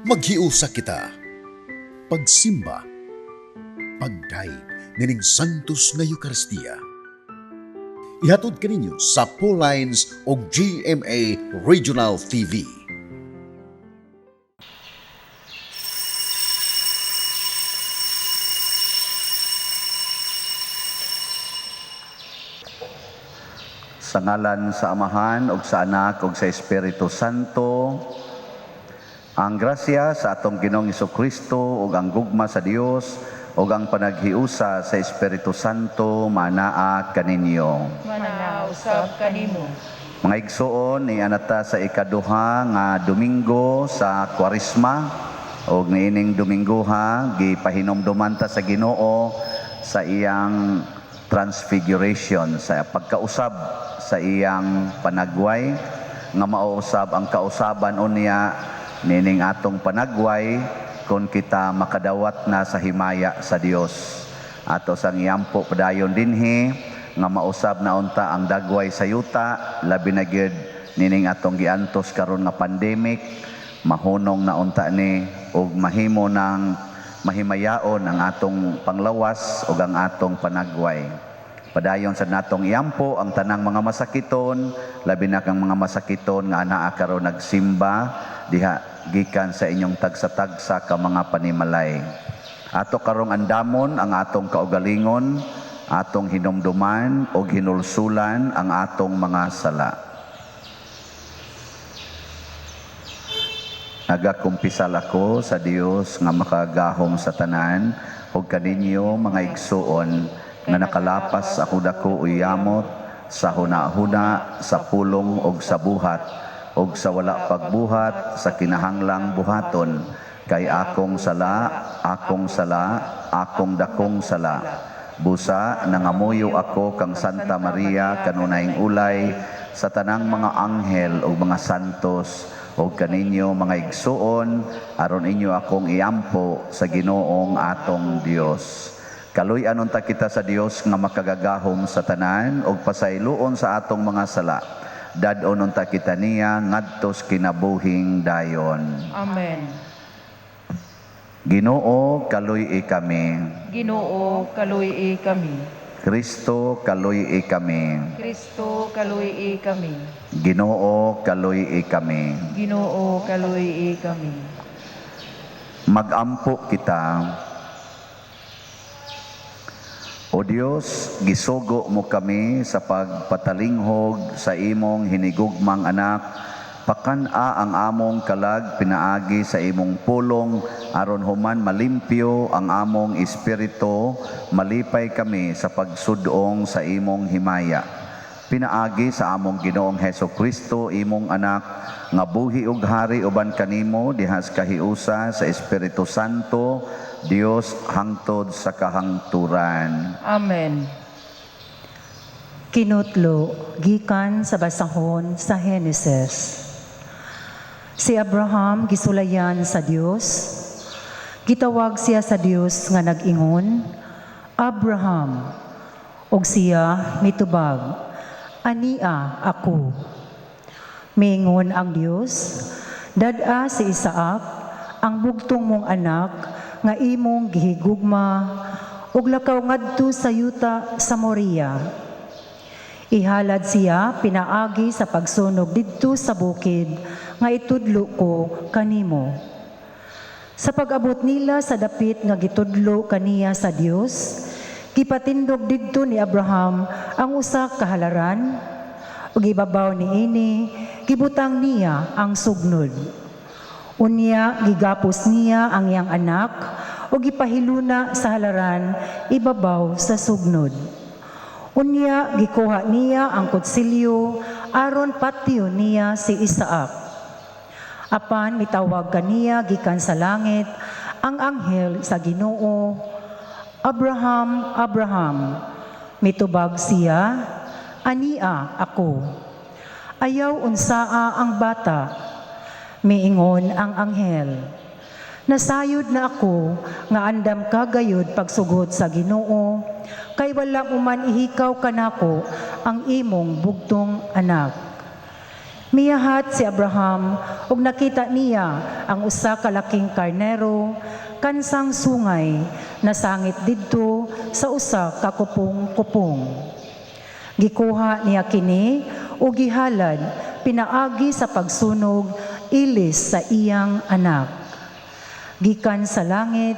Maghiusa kita. Pagsimba. Pagdayeg nining Santos nga Eukaristiya. Ihatod kaninyo sa Lines o GMA Regional TV. Sa ngalan sa Amahan ug sa Anak ug sa Espiritu Santo, ang grasya sa atong Ginoong Kristo ug ang gugma sa Dios ug ang panaghiusa sa Espiritu Santo manaa kaninyo. Manaa usab kanimo. Mga igsoon, nianata sa ikaduha nga Domingo sa Kwaresma ug niining Domingoha gipahinomduman ta sa Ginoo sa iyang transfiguration, sa pagkausab sa iyang panagway nga mauusab ang kausaban unya nining atong panagway kung kita makadawat na sa himaya sa Dios. Ato sang iampo padayon dinhi nga mausab na unta ang dagway sa yuta, labi na gyud nining atong giantos karon nga pandemic, mahunong na unta ni ug mahimo nang mahimayaon ang atong panglawas ug ang atong panagway. Padayon sa natong iampo ang tanang mga masakiton, labi na kang mga masakiton nga anaa karon nagsimba diha gikan sa inyong tagsa-tagsa ka mga panimalay. Ato karong andamon ang atong kaugalingon, atong hinumduman og hinulsulan ang atong mga sala. Nagakumpisal ako sa Dios nga makagahom sa tanan ug kaninyo mga igsuon nga nakalapas ako dako uyamot sa huna-huna, sa pulong ug sa buhat ug sa wala pagbuhat sa kinahanglang buhaton, kay akong sala, akong sala, akong dakong sala. Busa nangamuyo ako kang Santa Maria kanunayng ulay sa tanang mga anghel ug mga santos ug kaninyo mga igsuon, aron inyo akong iampo sa Ginoong atong Dios. Kaluy-an unta kita sa Dios nga makagagahom sa tanan ug pasayloon sa atong mga sala. Dad-on unta kita niya ngadtos kinabuhing dayon. Amen. Ginoo, kaluy-i kami. Ginoo, kaluy-i kami. Kristo, kaluy-i kami. Kristo, kaluy-i kami. Ginoo, kaluy-i kami. Ginoo, kaluy-i kami. Magampo kita. O Dios, gisugo mo kami sa pagpatalinghog sa imong hinigugmang anak. Pakan-a ang among kalag pinaagi sa imong pulong, aron human malimpyo ang among espiritu, malipay kami sa pagsudong sa imong himaya. Pinaagi sa among Ginoong Heso Kristo, imong anak, nga buhi ug hari uban kanimo diha sa kahiusa sa Espiritu Santo, Dios hangtod sa kahangturan. Amen. Kinutlo gikan sa basahon sa Henesis. Si Abraham gisulayan sa Dios. Gitawag siya sa Dios nga nag-ingon, "Abraham." Og siya mitubag, "Ania ako." Miingon ang Dios, "Dad-a si Isaac, ang bugtong mong anak nga imong gihigugma, ug lakaw ngadto sa yuta sa Moria. Ihalad siya pinaagi sa pagsunog didto sa bukid nga itudlo ko kanimo." Sa pag-abot nila sa dapit nga gitudlo kaniya sa Dios, gipatindog didto ni Abraham ang usa ka halaran, ug ibabaw niini gibutang niya ang sugnod. Unya gigapos niya ang iyang anak ug gipahiluna sa halaran ibabaw sa sugnod. Unya gikuha niya ang kutsilyo aron patyon niya si Isaac. Apan mitawag kaniya gikan sa langit ang anghel sa Ginoo, "Abraham, Abraham." Mitubag siya, "Ania ako." "Ayaw unsaa ang bata," miingon ang anghel. "Nasayod na ako nga andam ka gayud pagsugot sa Ginoo, kay wala mo man ihikaw kanako ang imong bugtong anak." Miyahat si Abraham ug nakita niya ang usa ka laking karnero kansang sungay nasangit didto sa usa ka kupong-kupong. Gikuha niya kini ug gihalad pinaagi sa pagsunog ilis sa iyang anak. Gikan sa langit,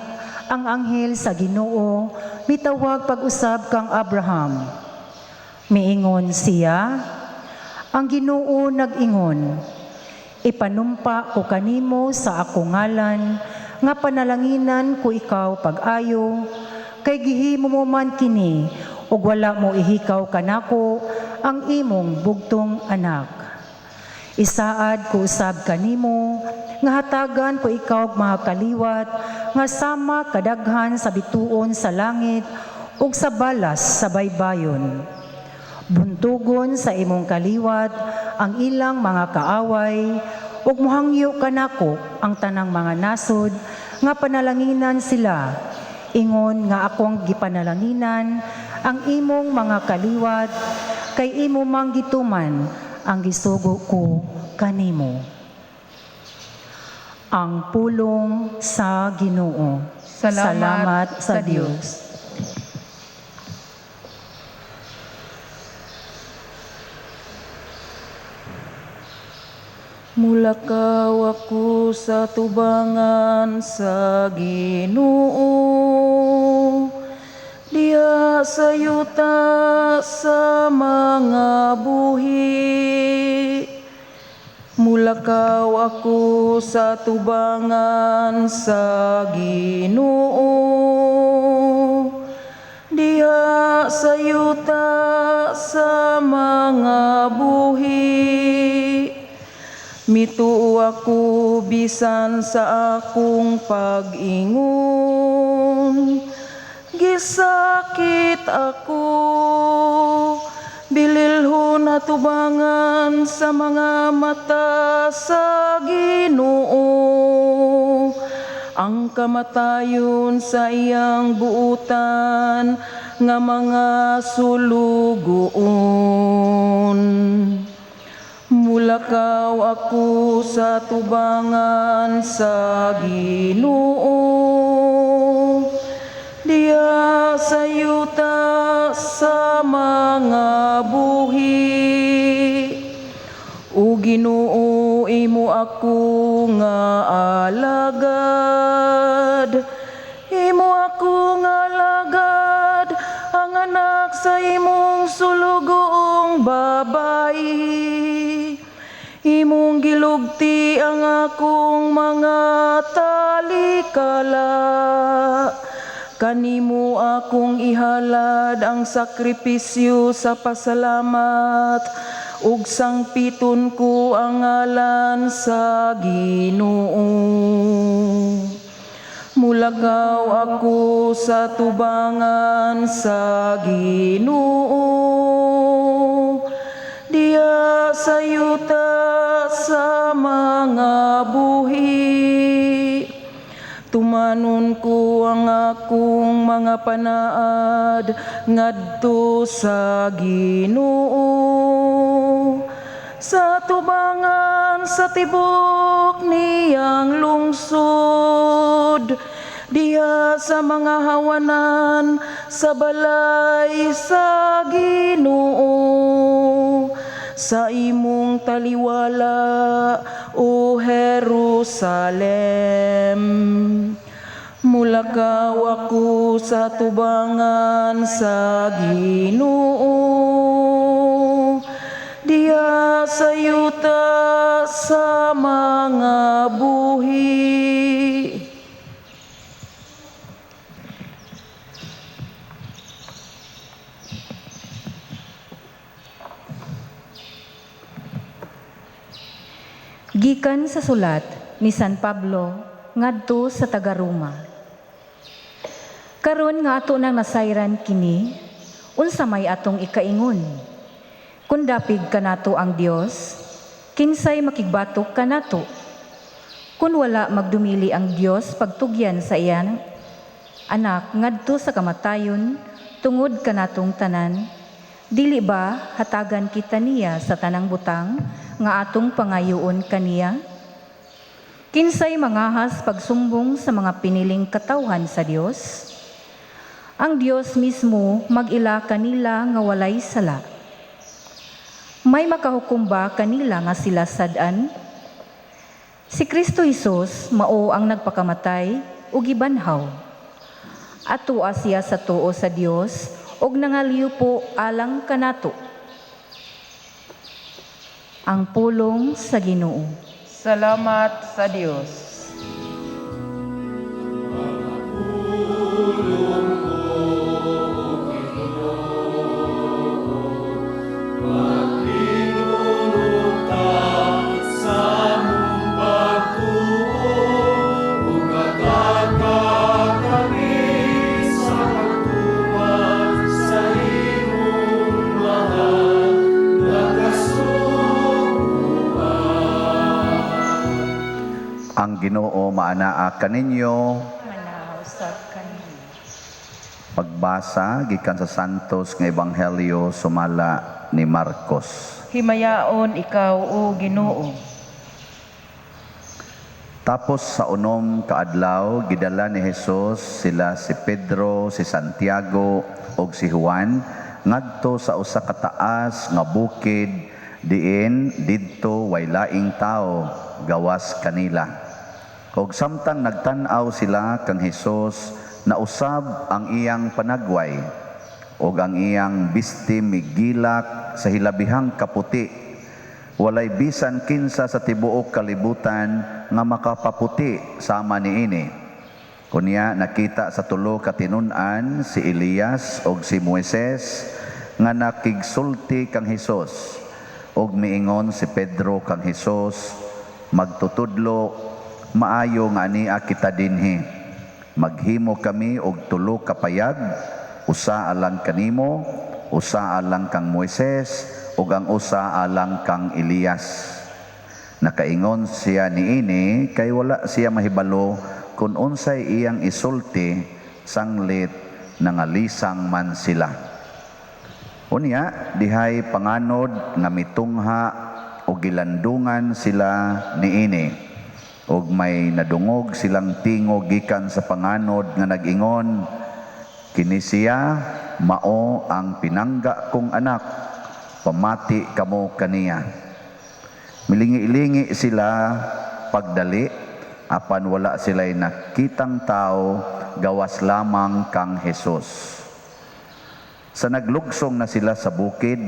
ang anghel sa Ginoo mitawag pag-usab kang Abraham. Miingon siya, ang Ginoo nag-ingon, ipanumpa ko kanimo sa akong ngalan nga panalanginan ko ikaw pag-ayo, kay gihimo mo man kini ug wala mo ihikaw kanako ang imong bugtong anak. Isaad ko usab kanimo nga hatagan ko ikaw og mga kaliwat nga sama kadaghan sa bituon sa langit ug sa balas sa baybayon. Buntugon sa imong kaliwat ang ilang mga kaaway ug mohangyo kanako ang tanang mga nasod nga panalanginan sila. Ingon nga akong gipanalanginan ang imong mga kaliwat kay imo mang gituman ang gisugo ko kanimo. Ang pulong sa Ginoo. Salamat sa Dios. Mulakaw ako sa tubangan sa Ginoo. Diha sa yuta sa mga buhi. Mulakaw ako sa tubangan sa Ginoo. Diha sa yuta sa mga buhi. Mituo ako bisan sa akong pag-ingon. Gisakit ako, bililhon atubangan sa mga mata sa Ginoo. Ang kamatayon sa iyang buutan nga mga sulugoon. Mulakaw ako sa tubangan sa Ginoo. Diha sa yuta sa mga buhi. O Ginoo, imo ako nga alagad. Imo ako nga alagad, ang anak sa imong sulugoong babayi. Imong gilugti ang akong mga talikala. Kanimo akong ihalad ang sakripisyo sa pasalamat, ug sangpiton ko ang ngalan sa Ginoo. Mulakaw ako sa tubangan sa Ginoo. Diha sa yuta sa mga buhi. Tumanon ko ang akong mga panaad ngadto sa Ginoo. Sa tubangan sa tibok niyang lungsod, diha sa mga hawanan sa balay sa Ginoo. Sa imong taliwala, O Jerusalem. Mulakaw ako sa tubangan sa Ginoo. Diha sa yuta sa mga buhi. Gikan sa sulat ni San Pablo ngadto sa taga-Roma. Karon nga ato nang nasayran kini, unsa may atong ikaingon? Kun dapig kanato ang Dios, kinsay makigbatok kanato? Kun wala magdumili ang Dios pagtugyan sa iyang anak ngadto sa kamatayon tungod kanatong tanan, dili ba hatagan kita niya sa tanang butang nga atong pangayoon kaniya? Kinsay mangahas pagsumbong sa mga piniling katawhan sa Dios? Ang Dios mismo mag-ila kanila nga walay sala. May makahukom ba kanila nga sila sad-an? Si Kristo Hesus mao ang nagpakamatay ug gibanhaw. Atua siya sa tuo sa Dios ug nangaliw alang kanato. Ang pulong sa Ginoo. Salamat sa Dios. Ang Ginoo maanaa kaninyo. Manaw sa kanila. Pagbasa gikan sa Santos nga Ebanghelyo sumala ni Marcos. Himayaon ikaw, o Ginoo. Tapos sa unom kaadlaw gidala ni Jesus sila si Pedro, si Santiago ug si Juan ngadto sa usa ka taas nga bukid diin didto way laing tawo gawas kanila. Ug samtang nagtan-aw sila kang Hesus, nausab ang iyang panagway ug ang iyang bisti migilak sa hilabihang kaputi. Walay bisan kinsa sa tibuok kalibutan nga makapaputi sama niini. Kunya nakita sa tulo ka tinun-an si Elias ug si Moises nga nakigsulti kang Hesus. Ug miingon si Pedro kang Hesus, "Magtutudlo, maayo nga ania kita dinhi. Maghimo kami og tulo ka payag, usa alang kanimo, usa alang kang Moises, ug ang usa alang kang Elias." Nakaingon siya niini kay wala siya mahibalo kung unsay iyang isulti, sanglit nangalisang man sila. Unya dihay panganod nga mitungha o gilandungan sila niini, ug may nadungog silang tingog gikan sa panganod nga nag-ingon, "Kini siya mao ang pinangga kong anak, pamati kamo kaniya." Milingi-lingi sila pagdali, apan wala sila'y nakitang tao gawas lamang kang Hesus. Sa naglugsong na sila sa bukid,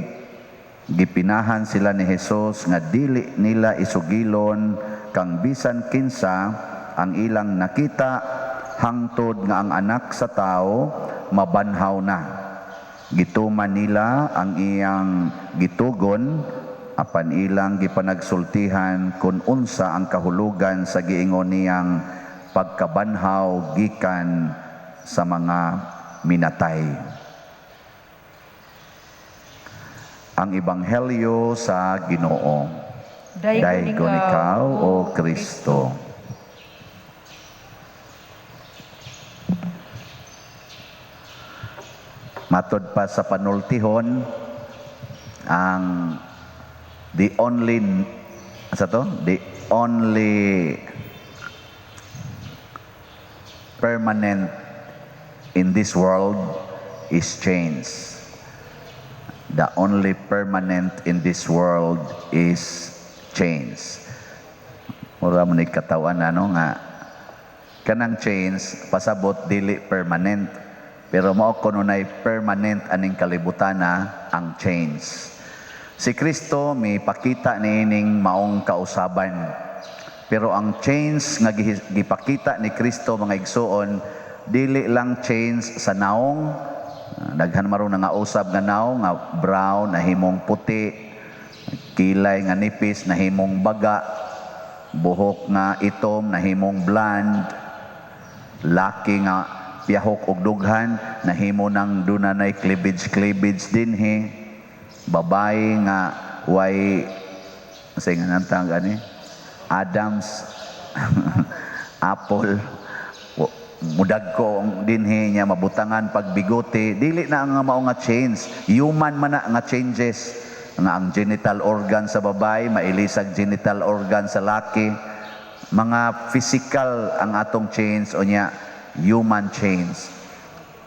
gipinahan sila ni Hesus nga dili nila isugilon kang bisan kinsa ang ilang nakita hangtod nga ang anak sa tao mabanhaw na. Gituman nila ang iyang gitugon, apan ilang gipanagsultihan kung unsa ang kahulugan sa giingon niyang pagkabanhaw gikan sa mga minatay. Ang Ebanghelyo sa Ginoo. Daygon ikaw, O Kristo. Matod pa sa panultihon, ang the only, asa to? The only permanent in this world is change. The only permanent in this world is change. Mura mo ni katawan ano nga kanang change pasabot dili permanent, pero mao kuno nay permanent aning kalibutana ang change. Si Kristo may pakita niining maong kausaban. Pero ang change nga gipakita ni Kristo, mga igsuon, dili lang change sa naong. Daghan maron nga usab nga naong nga brown nahimong puti, kilay nga nipis nahimong baga, buhok nga itom nahimong blonde, laki nga piyahok og dughan nahimo nang dunanay cleavage dinhi, babae nga way sa nga nantang gani Adam's apple, mudag ko ang dinhi niya mabutangan pag bigote. Dili na ang mao nga change, human man na nga changes, nga ang genital organ sa babae mailisag genital organ sa laki, Mga physical ang atong chains o nya human chains.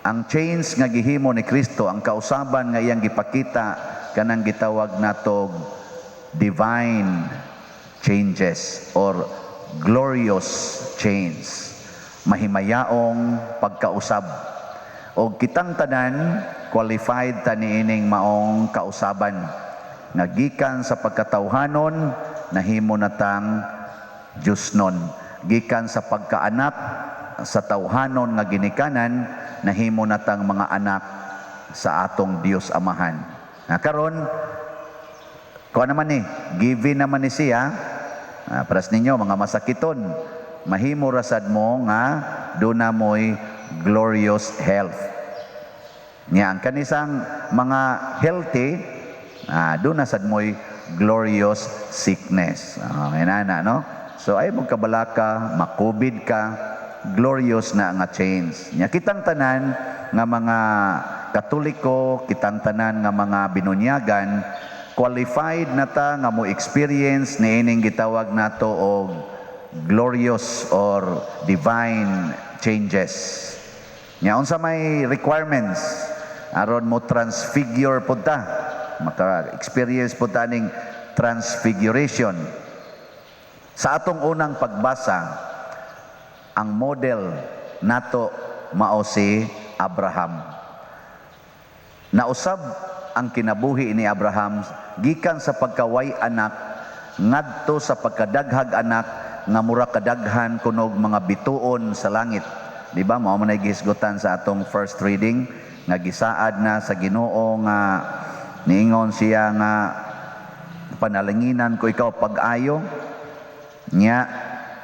Ang chains nga gihimo ni Kristo, ang kausaban nga iyang gipakita, kanang gitawag natog divine changes or glorious chains. Mahimayaong pagkausab. O kitang tanan qualified ta niining maong kausaban nga gikan sa pagkatawhanon nahimo natang Diyosnon. Gikan sa pagkaanak sa tawhanon nga ginikanan, nahimo natang mga anak sa atong Dios Amahan. Na karon, kuha naman ni, given naman ni siya, paras ninyo mga masakiton, mahimo rasad mo nga duna mo'y glorious health. Nya ang kanisang mga healthy, duna sad mo'y glorious sickness. Inana, no? So ay mo kabalaka, makubid ka, glorious na nga change. Nya kitang tanan nga mga Katoliko, kitang tanan nga mga binunyagan, qualified na ta nga mo experience niining gitawag nato og glorious or divine changes. Nya unsa may requirements aron mo transfigure pud ta, maka-experience pud ta ning transfiguration? Sa atong unang pagbasa, ang model nato mao si Abraham. Nausab ang kinabuhi ni Abraham gikan sa pagkaway anak ngadto sa pagkadaghag anak nga mura kadaghan kunog mga bituon sa langit. Di ba? Mao man ay gihisgutan sa atong first reading nga gisaad na sa Ginoo nga niingon siya nga panalanginan ko ikaw pag-ayo, nya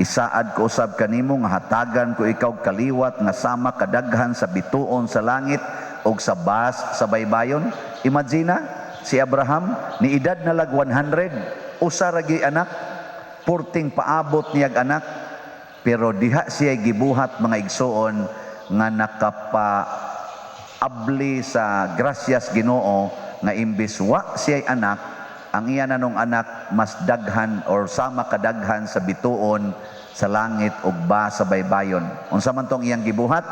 isaad ko usab kanimo nga hatagan ko ikaw kaliwat nga sama kadaghan sa bituon sa langit og sa bas sa baybayon. Imagine na, si Abraham ni edad na lag 100, usa ra gyud anak, purting paabot niyag anak, pero diha siya gibuhat, mga igsuon, nga nakapa abli sa grasyas Ginoo nga imbis wa siya anak, ang iya nanong anak mas daghan or sama kadaghan sa bituon sa langit ug ba sa baybayon. Unsa man tong iyang gibuhat?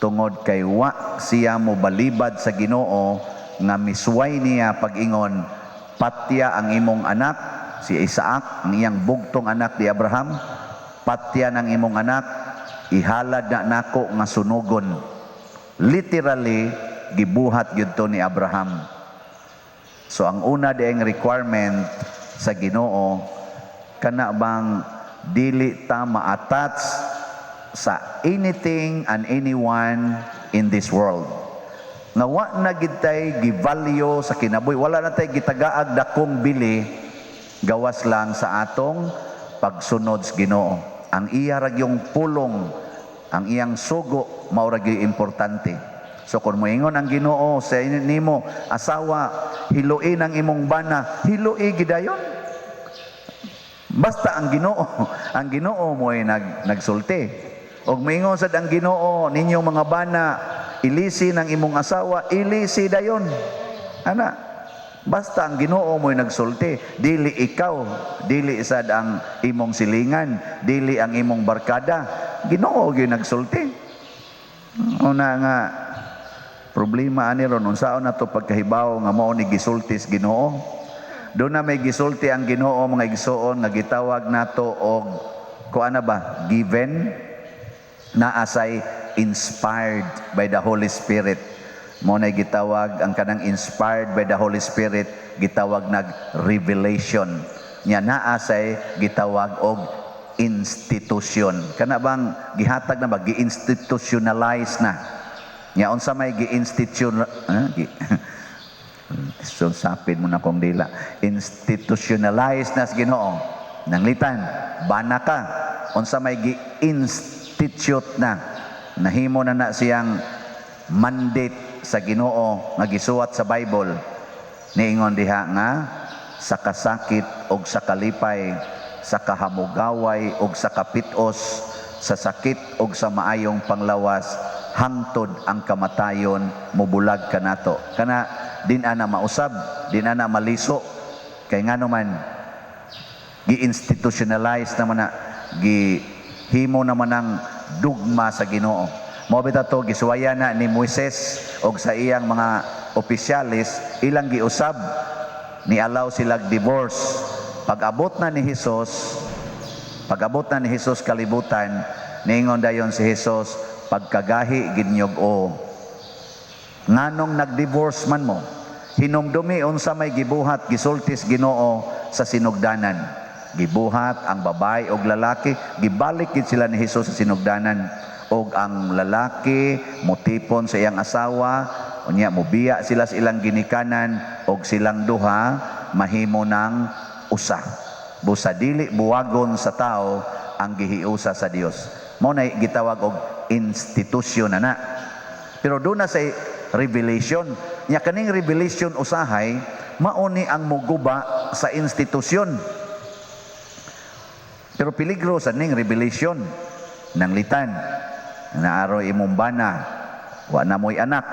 Tungod kay wa siya mo balibad sa Ginoo nga misuway niya pag-ingon, "Patya ang imong anak," si Isaac, ang iyang bugtong anak ni Abraham, "Patya ng imong anak, ihalad na nako nga sunugon." Literally gibuhat gyud to ni Abraham. So ang una dieng requirement sa Ginoo, kana bang dili ta ma-attach sa anything and anyone in this world. Nga wa na gid tay givalue sa kinabuhi, wala na tay gitagaag dakong bili gawas lang sa atong pagsunod sa Ginoo. Ang iya ra gyung pulong, ang iyang sugo mao ra gyud importante. So kung moingon ang Ginoo sa nimo asawa, "Hiluin ang imong bana," hilui gidayon. Basta ang Ginoo, ang Ginoo mo ay nagsulti. Og moingon sad ang Ginoo ninyong mga bana, "Ilisi ng imong asawa," ilisi dayon. Ana, basta ang Ginoo mo ay nagsulti, dili ikaw, dili sad ang imong silingan, dili ang imong barkada. Ginoo gyud nagsulti. Una nga problema ani ron, unsaon na to pagkahibaw nga mao ni gisulti sa Ginoo? Do na may gisulti ang Ginoo, mga igsuon, nga gitawag nato og kuan na ba, given na asay inspired by the Holy Spirit. Mo na gitawag ang kanang inspired by the Holy Spirit, gitawag nag revelation. Nya naa say gitawag og institution. Kana bang gihatag na ba, gi-institutionalize na. Nya unsa may gi-institution so sapid mo na kong dila. Institutionalize na sa Ginoo. Nanglitan, bana ka. Unsa may gi-institute na. Nahimo na na siyang mandate sa Ginoo nga gisuwat sa Bible. Niingon diha nga sa kasakit og sa kalipay, sa kahamugaway og sa kapitos, sa sakit og sa maayong panglawas, hangtod ang kamatayon mobulag kanato. Kana din ana mausab, din ana maliso. Kay ngano man Gi-institutionalize naman na, gihimo naman ang dugma sa Ginoo. Mao bitaw to gisuwayan na ni Moises og sa iyang mga opisyalis, ilang giusab ni allow silag divorce. Pag-abot na ni Jesus kalibutan, niingon dayon si Jesus, "Pagkagahi gid niyo'g o. Nganong nag-divorce man mo?" Hinumdumi unsa may gibuhat, gisultis Ginoo sa sinugdanan. Gibuhat ang babae og lalaki, gibalik gid sila ni Jesus sa sinugdanan. Og ang lalaki mutipon sa iyang asawa, unya mobiya sila sa ilang ginikanan og silang duha mahimo ng usa. Busa dili buwagon sa tao ang gihiusa sa Dios. Mao na gitawag og institusyon na na. Pero doon na sa revelation. Nya kaning revelation usahay, mao ni ang muguba sa institusyon. Pero peligro sa ning revelation ng litan. Naaro imong bana, wa na mo'y anak.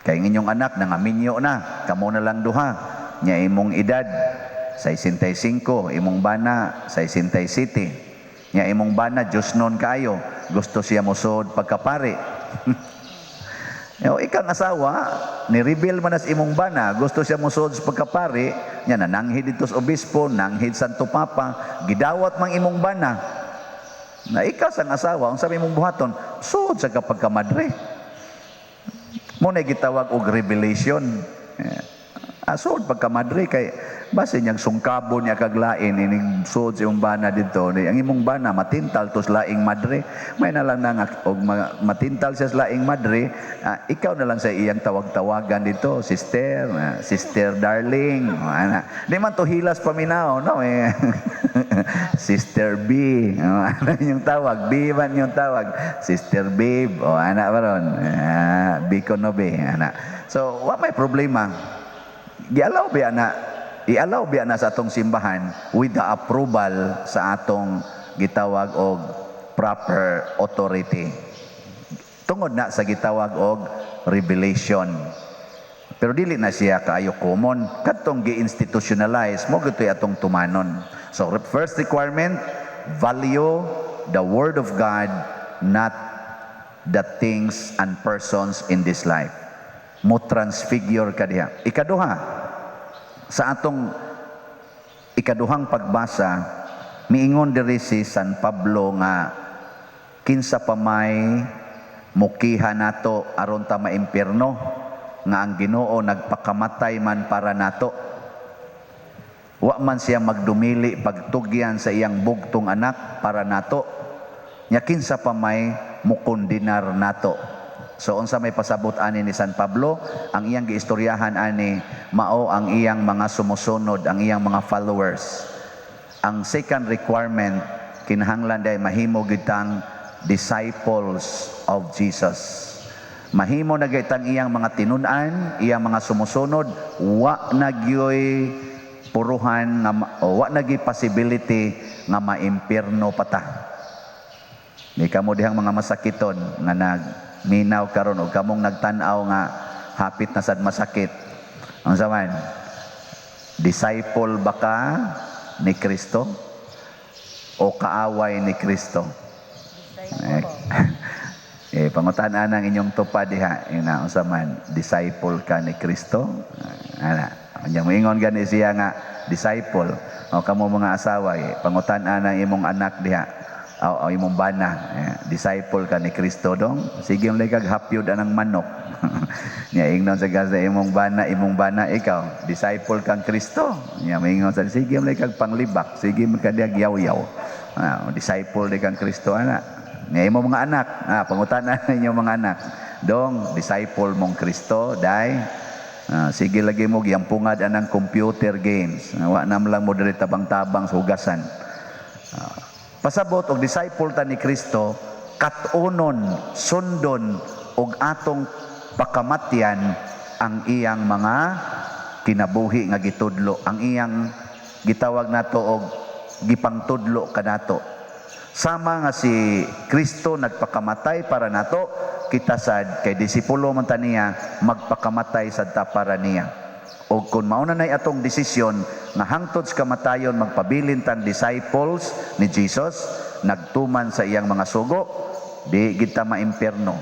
Kay ang inyong anak nangaminyo na, kamo na lang duha. Nya imong edad 65, imong bana 67. Nya imong bana Diyos non kaayo, gusto siya mosod pagkapari. Yo, ikang asawa, ni-reveal man as imong bana, gusto siya mosod sa pagkapari, nya nananghid dito sa obispo, nanghid Santo Papa, gidawat mang imong bana. Na ikaw sang asawa, unsa may imong buhaton, sud sa pagkamadre. Mao na gitawag og revelation. Eh, sud pagkamadre kay base niyang sungkabo niya kaglain ining sud sa imong bana dito ni ang imong bana matintal tos laing madre, may na lang na og matintal siya sa laing madre, ikaw na lang sa iyang tawag-tawagan dito, sister, sister darling, oh, ana di man to hilas paminaw, no, eh. Sister B, oh, ano yung tawag, B man yung tawag, sister babe, oh, ana ba ron, B ko no B, ana. So wa may problema, gialaw biya na, ialaw biya na sa atong simbahan with the approval sa atong gitawag og proper authority tungod na sa gitawag og revelation. Pero dili na siya kaayo common. Kadtong gi-institutionalize mo gito'y atong tumanon. So first requirement, value the word of God, not the things and persons in this life. Mo transfigure ka diha. Ikaduha, sa atong ikaduhang pagbasa, miingon diri si San Pablo nga kinsa pa may mukiha nato aron ta maimpierno, nga ang Ginoo nagpakamatay man para nato. Wa man siya magdumili pagtugyan sa iyang bugtong anak para nato. Nya kinsa pa may mukondenar nato? So unsa may pasabot ani ni San Pablo? Ang iyang giistoryahan ani mao ang iyang mga sumusunod, ang iyang mga followers. Ang second requirement, kinahanglan day mahimo gitang disciples of Jesus. Mahimo na gitang iyang mga tinun-an, iyang mga sumusunod, wa na gyoy puruhan nga o wa na gyoy possibility nga maimpierno pata. Di kamo dihang mga masakiton nga nagminaw karon og kamong nagtan-aw nga hapit na sad masakit. Ang man, disciple ba ka ni Kristo o kaaway ni Kristo? Eh, eh pangutan-an ang inyong tupad diha, ina unsa man, disciple ka ni Kristo? Ana, unya moingon gani siya nga disciple. O kamo mga asawa, eh, pangutan-an ang imong anak diha. O, o imong bana, eh, disciple ka ni Kristo dong? Sige lang kag hapyod anang manok. Nya ingnon sa sa imong bana, ikaw, disciple kang Kristo? Nya moingon sa sige lang kag panglibak, sige man ka diha yaw-yaw. Ah, disciple di kang Kristo ana. Nya imong mga anak, pangutan-an inyong mga anak. Dong, disciple mong Kristo, day? Ah, sige lagi mo giampungad anang computer games. Wa nam lang mo diri tabang-tabang sa hugasan. Pasabot og disciple ta ni Kristo, kat-unon, sundon og atong pakamatyan ang iyang mga kinabuhi nga gitudlo, ang iyang gitawag nato og gipangtudlo kanato. Sama nga si Kristo nagpakamatay para nato, kita sad kay disipulo man ta niya, magpakamatay sad ta para niya. O kung mauna na'y atong desisyon nga hangtod sa kamatayon magpabilin tang disciples ni Jesus, nagtuman sa iyang mga sugo, di kita maimpierno.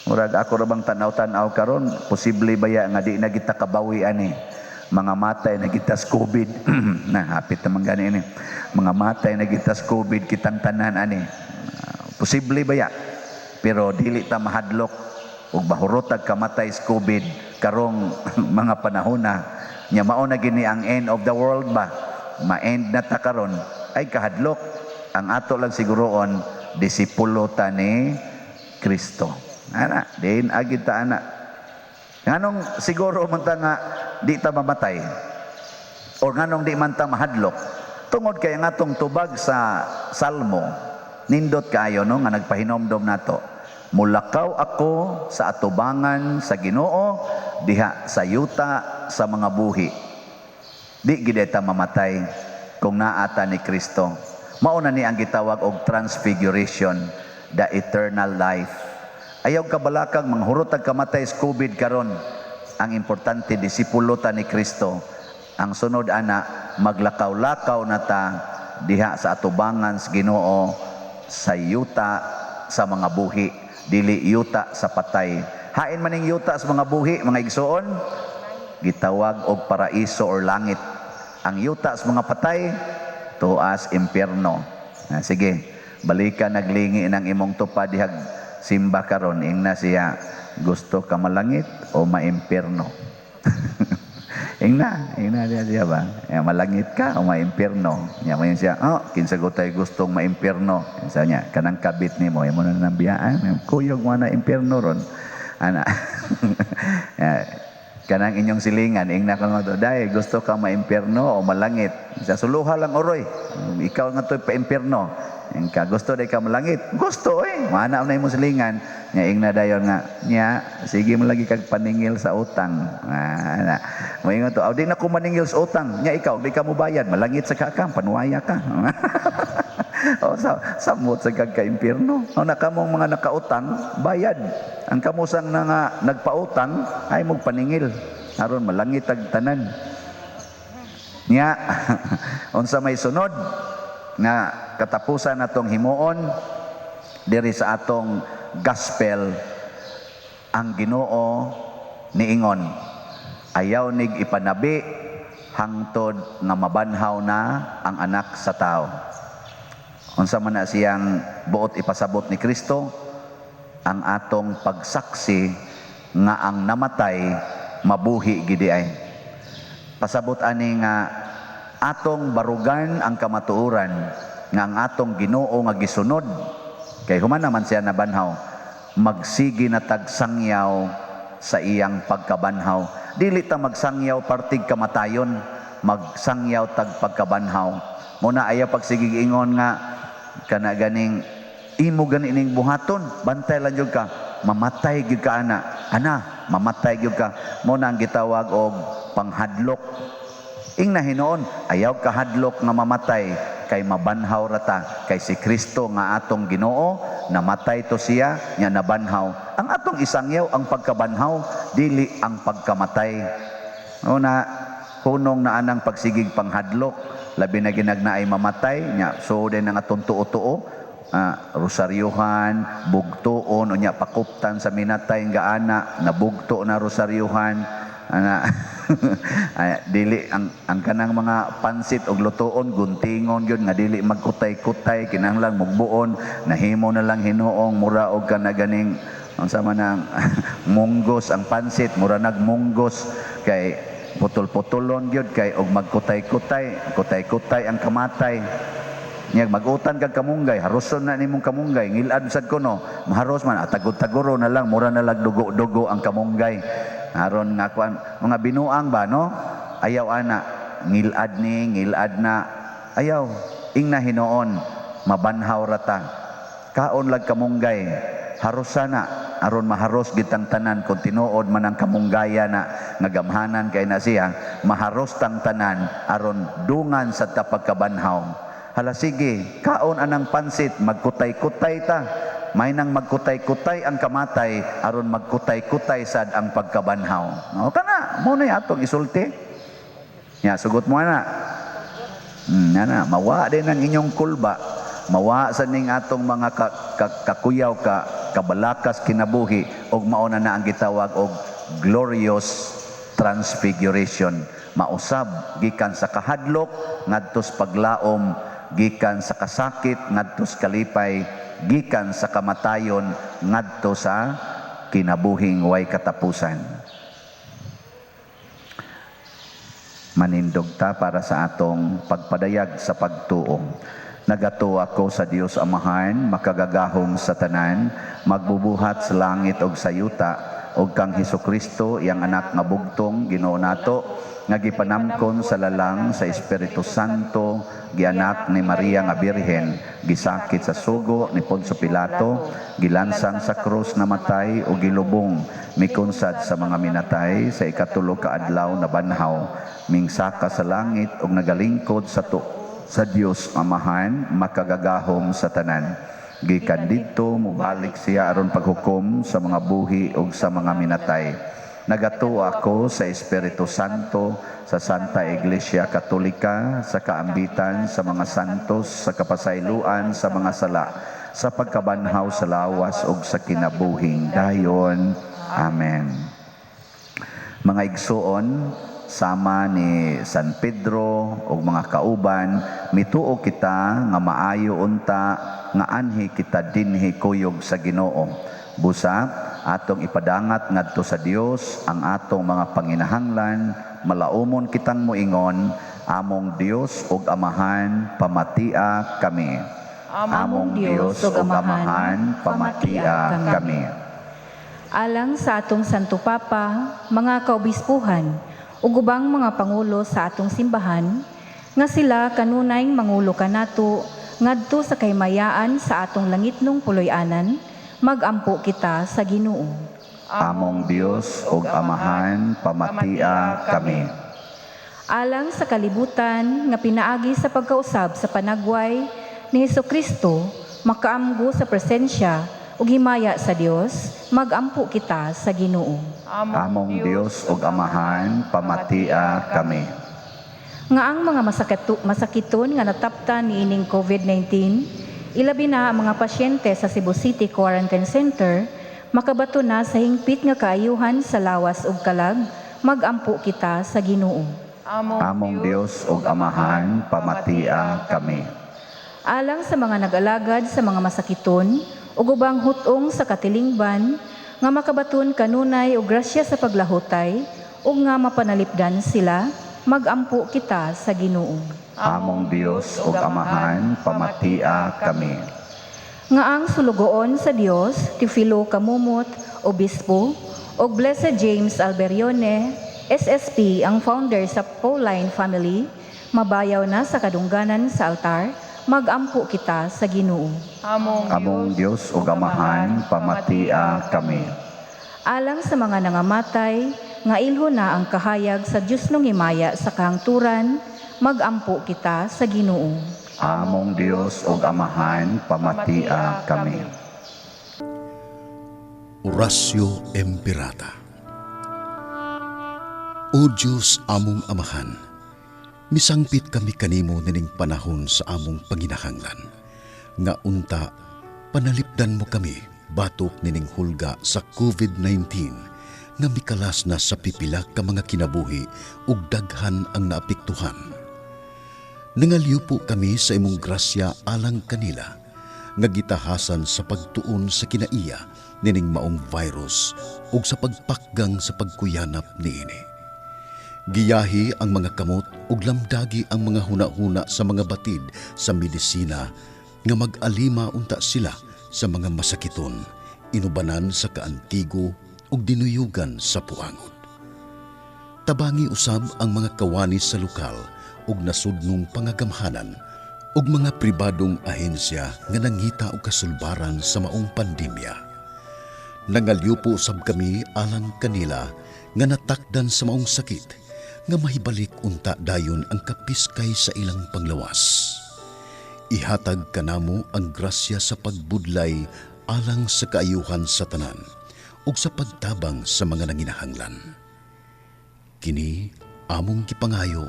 Murag ako ra bang tanaw-tanaw karon, posible baya nga di na kita kabawi ani. Mga matay na kita sa COVID. Na hapit naman gani ini. Mga matay na kita sa COVID kitang tanan ani. Posible baya. Pero dili ta mahadlok ug mahurotag kamatay sa COVID karong mga panahon na. Nya mao na gini ang end of the world ba? Ma-end na ta karon ay kahadlok. Ang ato lang siguroon, disipulo ta ni Kristo. Ana, din agid ta ana. Nganong siguro man ta nga di ta mamatay? Or nganong di man ta mahadlok? Tungod kay ang atong tubag sa Salmo, nindot kaayo no nga nagpahinomdom nato. Mulakaw ako sa atubangan sa Ginoo diha sa yuta sa mga buhi. Di gid ta mamatay kung naa ta ni Kristo. Mao na ni ang gitawag og transfiguration, the eternal life. Ayaw kabalakang manghurot ag kamatay sa COVID karon. Ang importante, disipulo ta ni Kristo. Ang sunod ana, maglakaw-lakaw na ta diha sa atubangan sa Ginoo sa yuta sa mga buhi, dili yuta sa patay. Hain maning yuta sa mga buhi, mga igsoon, gitawag og paraiso or langit. Ang yuta sa mga patay, tuas impyerno. Ah, sige, balikan naglingi ng imong tupad dihag simba karon, ingna siya, gusto ka malangit o maimpyerno? Ingna, ingna siya siya ba? Ya, malangit ka o maimpyerno? Nya mo siya, oh, kinsa gutay gustong maimpyerno? Sa niya, kanang kabit nimo, imo na nang biyaan, kuyog mo na impyerno ron. Ana. Ya, kanang inyong silingan, ingna ka nga to, dahil gusto ka maimpyerno o malangit? Sa suluha lang oroy, ikaw nga to'y paimpyerno. Ing ka gusto day ka malangit? Gusto eh. Mana na imong silingan. Nya ingna dayon nga, nya sige mo lagi kag paningil sa utang. Ah, ana. Moingon to, aw di na ko maningil sa utang. Nya ikaw di ka mo bayad, malangit sa ka panuwaya ka. O sa samot sa kag ka-impyerno. O na kamong mga nakautang, bayad. Ang kamusang na nga nagpautang ay magpaningil aron malangit ag tanan. Nya unsa may sunod nga katapusan natong himuon diri sa atong gospel, ang Ginoo niingon, ayaw nig ipanabi hangtod nga mabanhaw na ang Anak sa Tao. Unsa man na siyang buot ipasabot ni Kristo? Ang atong pagsaksi nga ang namatay mabuhi gidi ay. Pasabot ani nga atong barugan ang kamatuoran nga ang atong Ginoo nga gisunod kay human naman siya nabanhaw, magsige na tagsangyaw sa iyang pagkabanhaw. Dili ta magsangyaw partig kamatayon, magsangyaw tag pagkabanhaw. Muna ayaw pagsigig ingon nga kana ganing imo gani ning buhaton, bantay lang jud ka, mamatay gyud ka ana. Ana, mamatay gyud ka. Mo na ang gitawag og panghadlok. Ing na hinuon, ayaw kahadlok nga mamatay kay mabanhaw rata kay si Kristo nga atong Ginoo namatay to siya nya nabanhaw. Ang atong isangyaw ang pagkabanhaw, dili ang pagkamatay. Una hunong na anang pagsigig panghadlok, labi na ginagna ay mamatay nya so din ang atong tuo-tuo, rosaryuhan, bugtuon, unya pakuptan sa minatay nga ana, nabugto na rosaryuhan ana. Ay, dili ang kanang mga pansit og lutoon guntingon gyud nga dili magkutay-kutay, kinahanglan mugbuon, nahimo na lang hinuong mura og kana ganing unsa man ang munggos ang pansit, mura nagmunggos kay putol-putulon gyud kay og magkutay-kutay, kutay-kutay ang kamatay. Nya mag-utan kag kamunggay, haruson na nimong kamunggay, ngilad sad kuno, maharos man atagod-taguro na lang, mura na lang dugo-dugo ang kamunggay. Aron nga kuan, mga binuang ba no? Ayaw ana, ngilad ni, ngilad na. Ayaw, ing na hinuon, mabanhaw rata. Kaon lag kamunggay, harusa na, aron maharos gitang tanan kung tinuod man ang kamunggaya na nga gamhanan kay na siya, maharos tang tanan aron dungan sa pagkabanhaw. Hala sige, kaon anang pansit, magkutay-kutay ta. May nang magkutay-kutay ang kamatay, aron magkutay-kutay sad ang pagkabanhaw. O kana, Mao na atong isulti. Ya, sugot mo na. Na, mawa din ang inyong kulba. Mawa sa ning atong mga kakuyaw ka kabalakas kinabuhi og mao na na ang gitawag og glorious transfiguration. Mausab gikan sa kahadlok ngadtos paglaom, gikan sa kasakit ngadtos kalipay, gikan sa kamatayon ngadto sa kinabuhing way katapusan. Manindog ta para sa atong pagpadayag sa pagtuo. Nagatuo ako sa Dios Amahan, makagagahom sa tanan, magbubuhat sa langit ug sa yuta, ug kang Hesukristo, iyang anak nga bugtong Ginoo nato, nga gipanamkon sa lalang sa Espiritu Santo, gianak ni Maria nga Birhen, gisakit sa sugo ni Poncio Pilato, gilansang sa krus, namatay ug gilubong, mikunsad sa mga minatay, sa ikatulo ka adlaw nabanhaw, mingsaka sa langit ug nagalingkod sa Dios Amahan, makagagahom sa tanan. Gikan didto mobalik siya aron paghukom sa mga buhi ug sa mga minatay. Nagatuo ako sa Espiritu Santo, sa Santa Iglesia Katolika, sa kaambitan sa mga santos, sa kapasayloan sa mga sala, sa pagkabanhaw sa lawas ug sa kinabuhing dayon. Amen. Mga igsuon, sama ni San Pedro ug mga kauban, mituo kita nga maayo unta nga anhi kita dinhi kuyog sa Ginoo. Busa atong ipadangat ngadto sa Dios ang atong mga panginahanglan, malaumon kitang moingon, among Dios ug Amahan, pamatia kami. Among Dios ug Amahan, pamatia kami. Alang sa atong Santo Papa, mga kaobispuhan, ug ubang mga pangulo sa atong simbahan, nga sila kanunay mangulo kanato ngadto sa kahimayaan sa atong langitnong puloy-anan, magampo kita sa Ginoo. Among Dios ug Amahan, pamatia kami. Alang sa kalibutan nga pinaagi sa pagkausab sa panagway ni Hesukristo makaamgo sa presensya ug himaya sa Dios, magampo kita sa Ginoo. Among Dios ug Amahan, pamatia kami. Nga ang mga masakiton nga nataptan niining COVID-19, ilabi na ang mga pasyente sa Cebu City Quarantine Center, makabato na sa hingpit nga kaayuhan sa lawas ug kalag, magampo kita sa Ginoo. Among Dios ug Amahan, pamatia kami. Alang sa mga nag-alagad sa mga masakiton ug ubang hutong sa katilingban nga makabaton kanunay og grasya sa paglahutay ug nga mapanalipdan sila, magampo kita sa Ginoo. Among Dios ug Amahan, pamatia kami. Nga ang sulugoon sa Dios, Teofilo Camomot, Obispo, ug Blessed James Alberione, SSP, ang founder sa Pauline Family, mabayaw na sa kadungganan sa altar, magampo kita sa Ginoo. Among Dios ug Amahan, pamatia kami. Alang sa mga nangamatay, nga ilho na ang kahayag sa Dios nung himaya sa kahangturan, magampo kita sa Ginoo. Among Dios ug Amahan, pamatia kami. Oratio Imperata. O Diyos among Amahan, misangpit kami kanimo nining panahon sa among panginahanglan, nga unta panalipdan mo kami batok nining hulga sa COVID-19 nga mikalas na sa pipila ka mga kinabuhi ug daghan ang naapektuhan. Nangalyupo kami sa imong grasya alang kanila, nga gitahasan sa pagtuon sa kinaiya nining maong virus ug sa pagpakgang sa pagkuyanap niini. Giyahi ang mga kamot ug lamdagi ang mga huna-huna sa mga batid sa medisina nga mag-alima unta sila sa mga masakiton, inubanan sa kaantigo ug dinuyugan sa puangod. Tabangi usab ang mga kawani sa lokal ug nasudnong pangagamhanan ug mga pribadong ahensya nga nangita og kasulbaran sa maong pandemya. Nangalyupo usab kami alang kanila nga natakdan sa maong sakit nga mahibalik unta dayon ang kapiskay sa ilang panglawas. Ihatag kanamo ang grasya sa pagbudlay alang sa kaayuhan sa tanan ug sa pagtabang sa mga nanginahanglan. Kini among gipangayo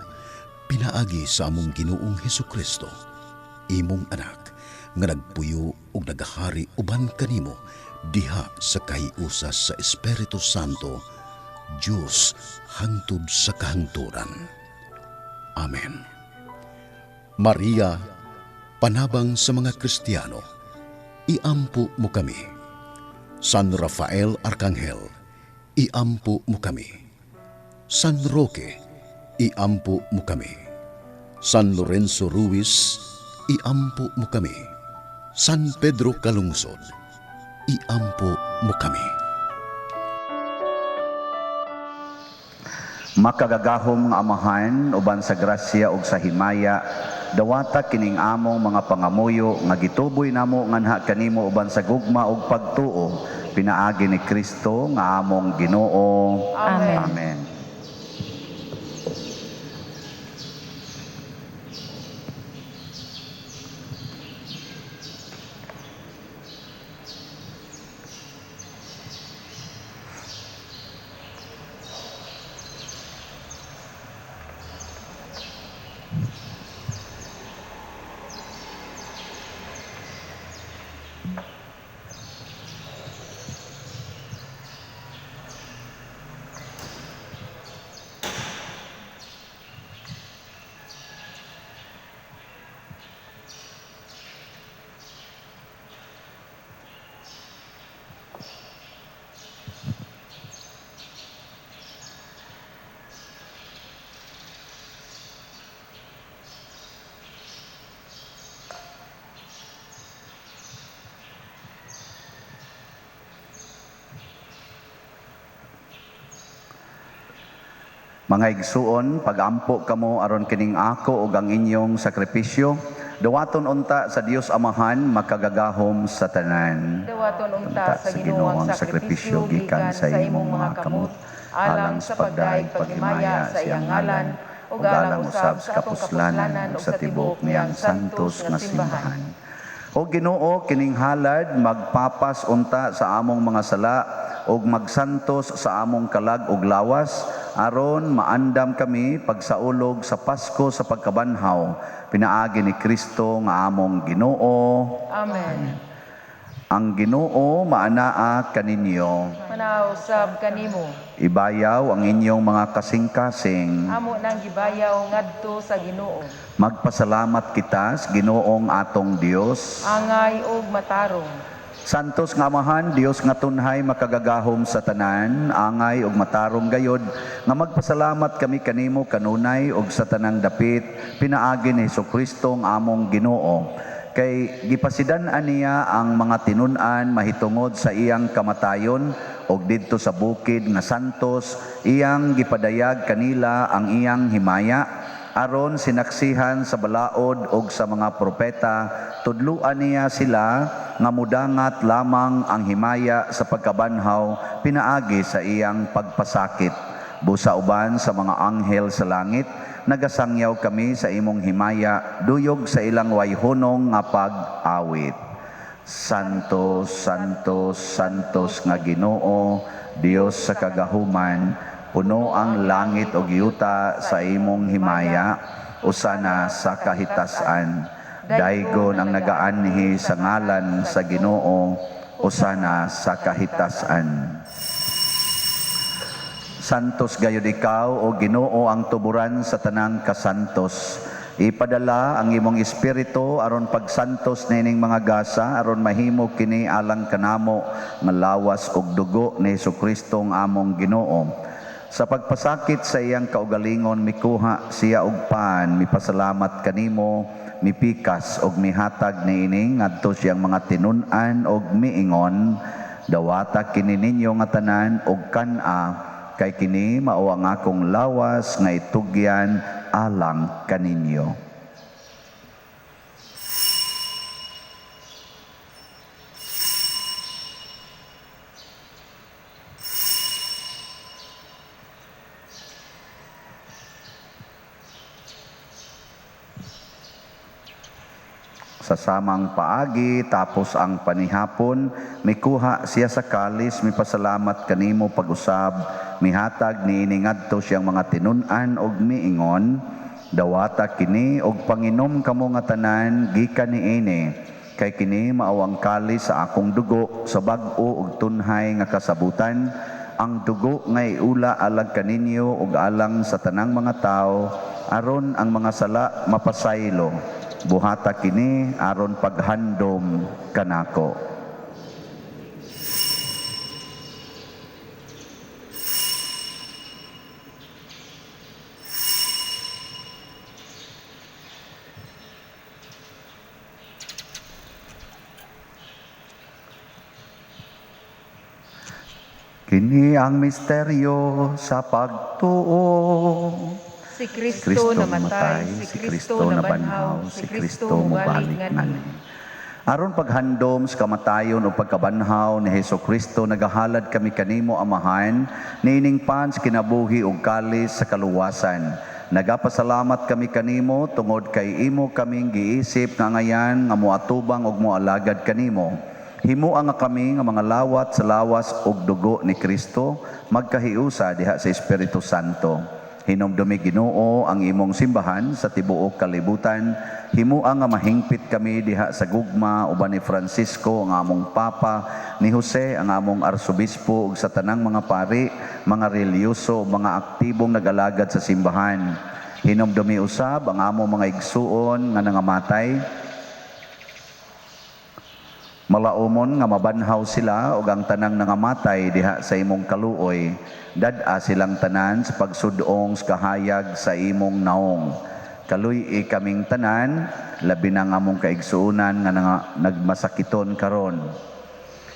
pinaagi sa among Ginoong Hesukristo, imong anak, nga nagpuyo ug nagahari uban kanimo diha sa kahiusa sa Espiritu Santo, Dios hangtod sa kahangturan. Amen. Maria, panabang sa mga Kristiyano, iampo mo kami. San Rafael Arkanghel, iampo mo kami. San Roque, iampo mo kami. San Lorenzo Ruiz, iampo mo kami. San Pedro Calungsod, iampo mo kami. Makagagahom nga Amahan, uban sa grasya ug sa himaya, dawata kining among mga pangamuyo nga gituboy namo nganha kanimo uban sa gugma ug pagtuo, pinaagi ni Kristo nga among Ginoo. Amen. Amen. Mga igsuon, pagampo kamo aron kining ako ug ang inyong sakripisyo, dawaton unta sa Dios Amahan makagagahom sa tanan. Dawaton unta sa Ginoo ang sakripisyo gikan sa imong mga kamot, alang sa pagdaig paghimaya sa iyang ngalan, ug alang usab sa kapuslanan ug sa tibuok niyang santos nga simbahan. O Ginoo, kining halad magpapas unta sa among mga sala ug magsantos sa among kalag ug lawas, aron maandam kami pagsaulog sa Pasko sa pagkabanhaw, pinaagi ni Kristo nga among Ginoo. Amen. Ang Ginoo maanaa kaninyo. Manaw usab kanimo. Ibayaw ang inyong mga kasing-kasing. Amo nang gibayaw ngadto sa Ginoo. Magpasalamat kita sa Ginoong atong Dios. Angay ug matarong. Santos nga Amahan, Dios nga tunhay makagagahom sa tanan, angay ug matarong gayod nga magpasalamat kami kanimo kanunay ug sa tanang dapit pinaagi ni Hesukristo ang among Ginoo. Kay gipasidan-an niya ang mga tinun-an mahitungod sa iyang kamatayon ug didto sa bukid nga santos iyang gipadayag kanila ang iyang himaya, aron sinaksihan sa balaod ug sa mga propeta, tudluan niya sila nga mudangat lamang ang himaya sa pagkabanhaw pinaagi sa iyang pagpasakit. Busa uban sa mga anghel sa langit, nagasangyaw kami sa imong himaya, duyog sa ilang wayhunong nga pag-awit. Santo, Santo, Santos nga Ginoo, Dios sa kagahuman, puno ang langit ug yuta sa imong himaya, usana sa kahitasan. Daygon ang nagaanhi sa ngalan sa Ginoo, usana sa kahitasan. Santos gayud ikaw, o Ginoo, ang tuburan sa tanang kasantos. Ipadala ang imong espiritu aron pagsantos nining mga gasa, aron mahimo kini alang kanamo nga lawas ug dugo ni Hesukristo ang among Ginoo. Sa pagpasakit sa iyang kaugalingon, mikuha siya og pan, mipasalamat kanimo, mipikas og mihatag niini ngadto siyang mga tinun-an og miingon, dawata kini ninyo nga tanan og kan-a, kay kini mao ang akong lawas nga itugyan alang kaninyo. Sa samang paagi, tapos ang panihapon, mikuha siya sa kalis, mipasalamat kanimo pag-usab, Mihatag niini ngadto siyang mga tinun-an og miingon, "Dawata kini og panginom kamo nga tanan gikan niini, kay kini mao ang kalis sa akong dugo sa bag-o ug tunhay nga kasabutan, ang dugo nga iula alang kaninyo ug alang sa tanang mga tawo aron ang mga sala mapasaylo. Buhata kini aron paghandom kanako." Kini ang misteryo sa pagtuo. Si Kristo namatay, si Kristo nabanhaw, si Kristo mubalik nganhi. Aron paghandom sa kamatayon o pagkabanhaw ni Hesus Kristo, nagahalad kami kanimo, Amahan, niining pan sa kinabuhi ug kalis sa kaluwasan. Nagapasalamat kami kanimo tungod kay imo kaming giisip nga ngayan nga moatubang ug moalagad kanimo. Himoa nga kami nga mga lawat sa lawas ug dugo ni Kristo magkahiusa diha sa Espiritu Santo. Hinumdumi, Ginoo, ang imong simbahan sa tibuok kalibutan. Himoa nga mahingpit kami diha sa gugma uban ni Francisco ang among Papa, ni Jose ang among Arsobispo ug sa tanang mga pari, mga relihiyoso, mga aktibong nag-alagad sa simbahan. Hinumdumi usab ang among mga igsuon nga nangamatay. Malaumon nga mabanhaw sila ug ang tanang nangamatay diha sa imong kaluoy. Dad-a silang tanan sa pagsudong sa kahayag sa imong naong. Kaluy-i kaming tanan, labi na nga among kaigsuonan nga nagmasakiton karon.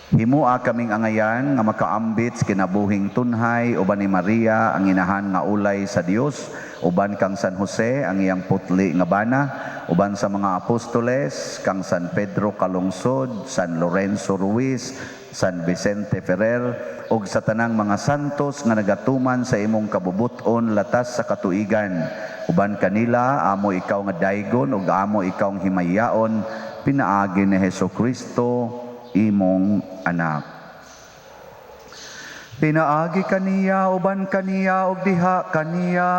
Himoa kaming angayan nga makaambit sa kinabuhing tunhay uban ni Maria ang inahan nga ulay sa Dios, uban kang San Jose ang iyang putli nga bana, uban sa mga apostoles kang San Pedro Calungsod, San Lorenzo Ruiz, San Vicente Ferrer ug sa tanang mga santos nga nagatuman sa imong kabubut-on latas sa katuigan. Uban kanila amo ikaw nga daygon ug amo ikaw nga himayaon pinaagi ni Hesus Kristo imong anak. Pinaagi kaniya, uban kaniya ug diha kaniya,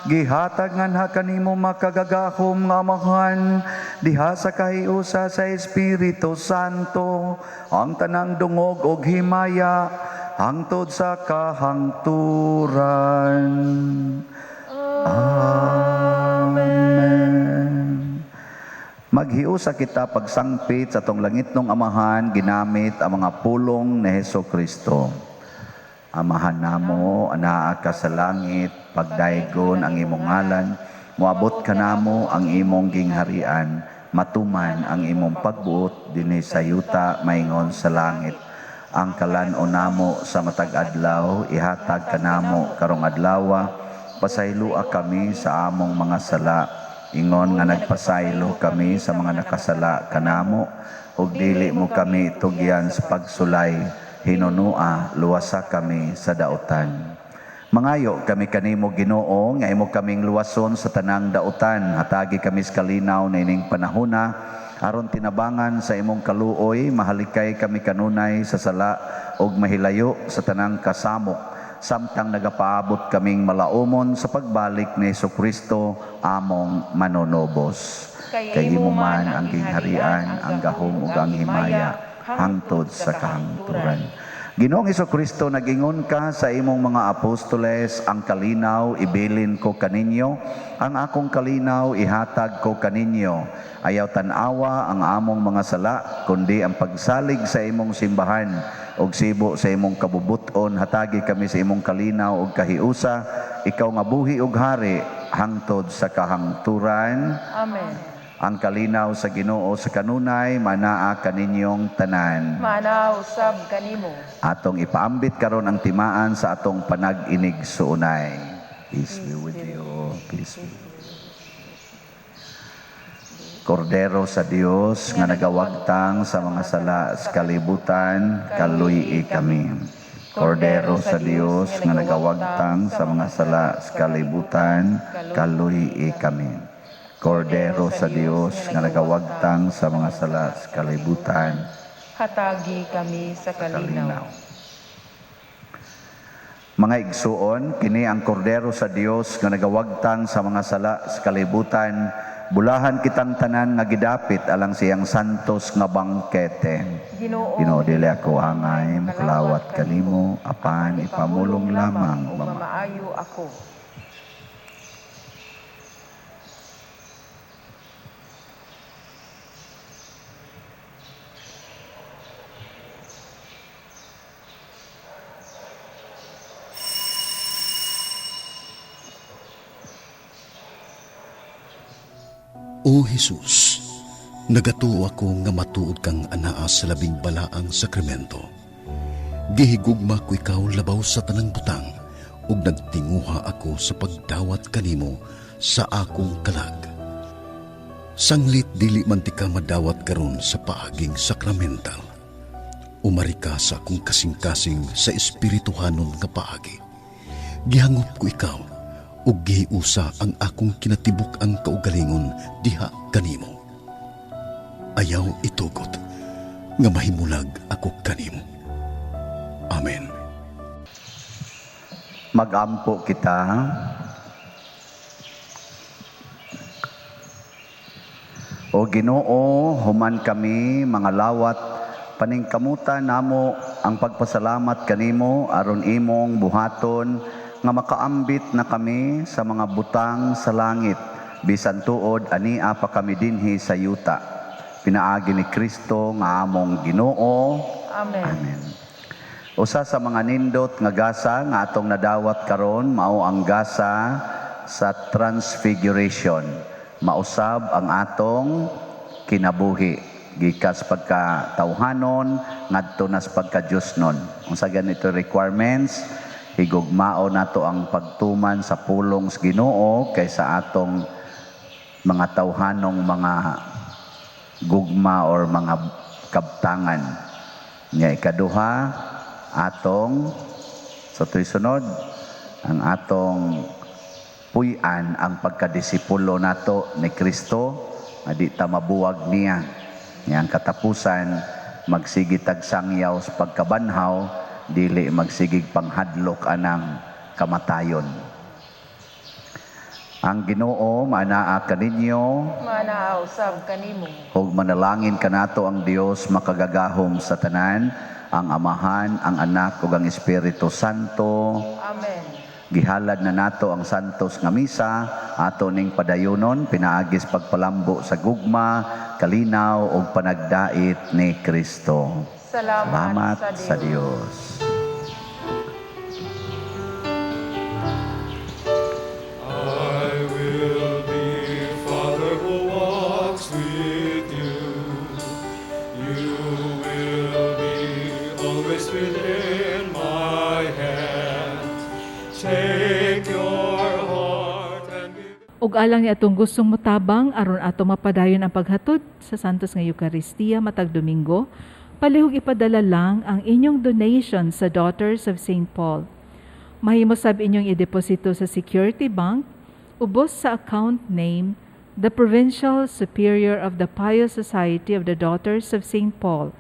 gihatag nganha kanimo makagagahom nga Amahan diha sa kahiusa sa Espiritu Santo ang tanang dungog ug himaya hangtod sa kahangturan. Amen. Maghiusa kita pagsangpit sa atong langitnong Amahan ginamit ang mga pulong ni Hesus Kristo. Amahan namo, anaa ka sa langit, pagdaygon ang imong ngalan, moabot kanamo ang imong gingharian, matuman ang imong pagbuot dinhi sa yuta maingon sa langit. Ang kalan-on namo sa matag adlaw ihatag kanamo karong adlawa, pasayloa kami sa among mga sala, ingon nga nagpasaylo kami sa mga nakasala kanamo, ug dili mo kami tugyan sa pagsulay, hinunua luwasa kami sa dautan. Mangayo kami kanimo, Ginoo, nga imo kaming luwason sa tanang dautan. Hatagi kami sa kalinaw niining panahona aron tinabangan sa imong kaluoy mahalikay kami kanunay sa sala ug mahilayo sa tanang kasamok samtang nagapaabot kaming malaumon sa pagbalik ni Kristo among manunubos. Kay imo man ang gingharian, ang gahom ug ang himaya hangtod sa kahangturan. Ginoong Kristo, nagingon ka sa imong mga apostoles, "Ang kalinaw ibilin ko kaninyo, ang akong kalinaw ihatag ko kaninyo. Ayaw tan-awa ang among mga sala, kundi ang pagsalig sa imong simbahan ug sibo sa imong kabubuton, hatagi kami sa imong kalinaw ug kahiusa, ikaw nga buhi ug hari hangtod sa kahangturan." Amen. Ang kalinaw sa Ginoo sa kanunay manaa kaninyong tanan. Manaa usab kanimo. Atong ipaambit karon ang timaan sa atong panag-inigsuonay. Peace be with you. Peace be with you. Kordero sa Dios nga nagawagtang sa mga sala sa kalibutan, kaluy-i kami. Kordero sa Dios nga nagawagtang sa mga sala sa kalibutan, kaluy-i kami. Kordero sa Dios nga nagawagtang sa mga sala sa kalibutan, hatagi kami sa kalinaw. Kalinaw. Mga igsuon, kini ang kordero sa Dios nga nagawagtang sa mga sala sa kalibutan. Bulahan kitang tanan nga gidapit alang siyang santos nga bangkete. Ginoo, Ginoo, dili ako angay makalawat kanimo, apan ipamulong lamang ug mamaayo ako. O Jesus, nagatuo ako nga matuod kang anaa sa labing balaang sakramento. Gihigugma ko ikaw labaw sa tanang butang ug nagtinguha ako sa pagdawat kanimo sa akong kalag. Sanglit dili man ti ka madawat karon sa paaging sakramental. Umari ka sa akong kasing-kasing sa espirituhanon nga paagi. Gihangop ko ikaw ug gihiusa ang akong kinatibuk-ang kaugalingon diha kanimo. Ayaw itugot nga mahimulag ako kanimo. Amen. Magampo kita. O Ginoo, human kami mga lawat, paningkamutan namo ang pagpasalamat kanimo aron imong buhaton nga makaambit na kami sa mga butang sa langit, bisan tuod ania pa kami dinhi sa yuta. Pinaagi ni Kristo nga among Ginoo. Amen. Amen. Usa sa mga nindot nga gasa nga atong nadawat karon mao ang gasa sa Transfiguration. Mausab ang atong kinabuhi gikas pagka tawhanon ngadto nas pagka Diosnon. Unsa ganito requirements? Higugmao nato ang pagtuman sa pulong sa Ginoo kaysa atong mga tawhanong mga gugma or mga kabtangan. Nya ikaduha, atong sa tuy sunod ang atong puy-an ang pagkadisipulo nato ni Kristo nga di ta mabuwag niya. Nya ang katapusan, magsigi tag sangyaw sa pagkabanhaw, dili magsigig panghadlok anang kamatayon. Ang Ginoo maanaa kaninyo, Manaa usab kanimo. ug manalangin kanato ang Dios makagagahom sa tanan, ang Amahan, ang Anak ug ang Espiritu Santo. Amen. Gihalad na nato ang santos nga misa, ato ning padayonon pinaagis pagpalambo sa gugma, kalinaw ug panagdait ni Kristo. Salamat, Salamat sa Dios. I will be Father who walks with you. You will be always within my hand. Take your heart and give. Ug alang ni atong gustong motabang aron ato mapadayon ang paghatod sa Santos nga Eukaristiya matag Domingo, palihog ipadala lang ang inyong donation sa Daughters of St. Paul. Mahimo sab inyong ideposito sa Security Bank, ubos sa account name, the Provincial Superior of the Pious Society of the Daughters of St. Paul.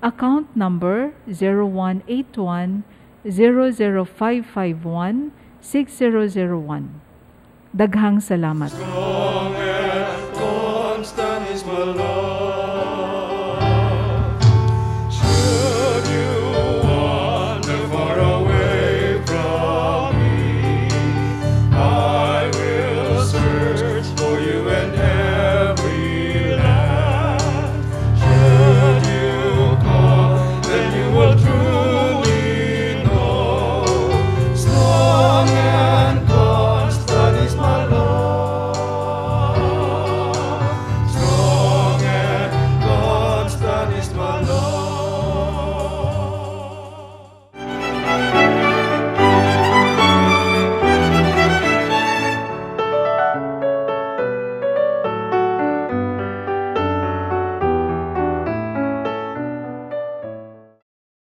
Account number 0181 00551 6001. Daghang salamat.